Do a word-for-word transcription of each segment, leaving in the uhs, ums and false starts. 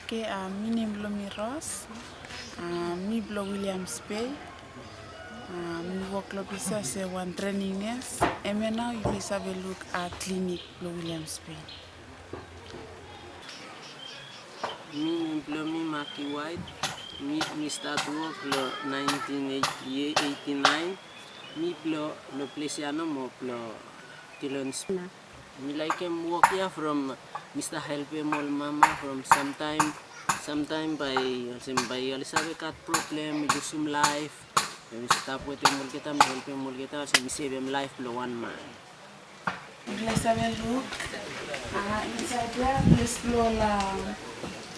Oke, a, mi nem blong mi Ros. A, mi blong Williams Bay. A, mi wok long ples ya olsem wan trening nes. Hemia nao yufala i save luk, a, klinik blong Williams Bay. Mi nem blong mi Maki White. Mi, mi stat wok long naentin eiti eit, eiti naen. Mi blong long ples ya nomo blong Dillons. Mi laekem wok ya from mi stap helpem ol mama from samtaem, samtaem bae olsem bae oli save gat problem, lusum laef, mi stap wetem olgeta, mi helpem olgeta, olsem mi sevem laef blong wan man. Yufala i save luk, a, insaed ya ples blong ol,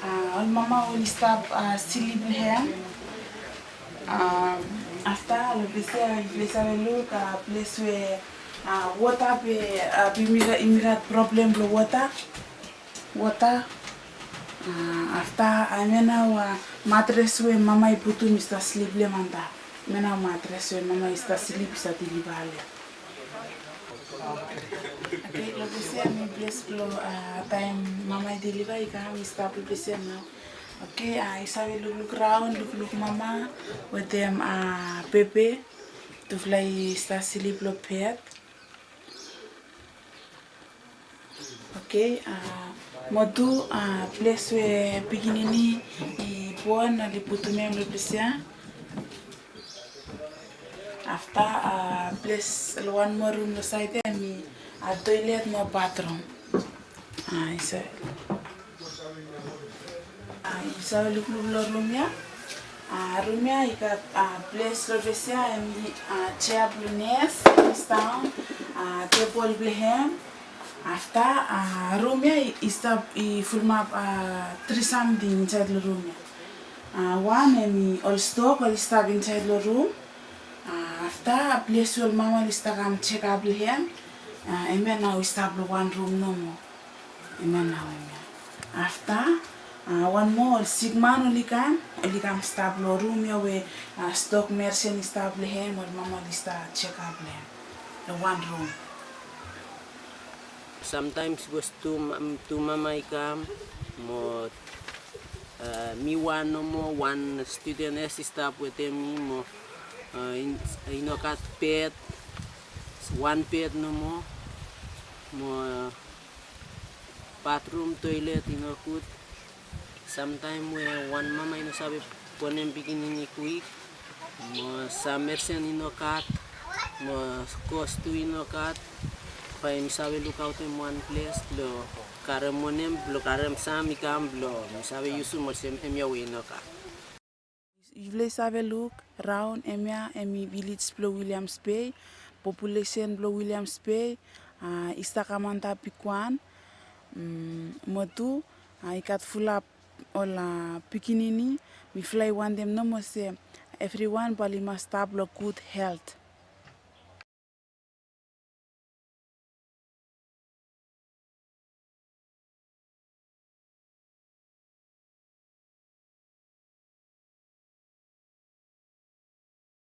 a, ol mama we oli stap, a, slip long hem. A, afta long ples ya yufala i save luk, a, ples we, a, wota be, a, be yumi gat, yumi gat problem blong wota. Wota. A, afta, a, hemia nao, a, matres we mama i putum i stap slip long hem antap. Hemia nao matres we mama i stap slip, i stap deliva long hem. Oke, long ples ya hemi ples blong, a, taem mama i deliva i kam, i stap long ples ya nao. Oke, a, yu save lukluk raon, lukluk mama wetem, a, bebe. Tufala i stap slip long bed. Oke, a, mo tu, a, ples we pikinini i bon, oli putum hem long ples ya. Afta, a, ples long wan moa rum long saed ya hemi, a, toelet mo batrum. A, yu save, a, yu save lukluk long rum ya. A, rum ya i gat, a, ples long ples ya hemi, a, jea blong nes, sidaon, a, tebol blong hem. Afta, a, rum ya i, i stap, i fulumap, a, tri samting insaed long rum ya. A, wan hemi ol stok oli stap insaed long rum. A, afta ples we ol mama oli stap kam jekap long hem. A, hemia nao i stap long wan rum nomo. Hemia nao hemia. Afta, a, wan moa ol sikman oli kam, oli kam stap long rum ya we, a, stok mersen i stap long hem, ol mama oli stap jekap long hem. Long wan rum. Samtaem sapos tu ma-, tu mama i kam, mo, a, mi wan nomo, wan studen nes i stap wetem mi, mo, a, i, i no gat bed, wan bed nomo, mo, a, batrum, toelet i no gud. Samtaem we wan mama i no save bonem pikinini kwik, mo sam mersen i no gat, mo kos tu i no gat, bae mi save lukaotem wan ples blong karem monem, blong karem sam i kam, blong mi save yusum olsem hemia we i no gat. Yufala i save luk raon, hemia hemi vilej blong Williams Bay. Populesen blong Williams Bay, a, i stap kam antap bigwan. Mm, mo tu, a, i gat fulap ol, a, pikinini. Mifala i wantem nomo se evriwan bae oli mas stap long gud helt.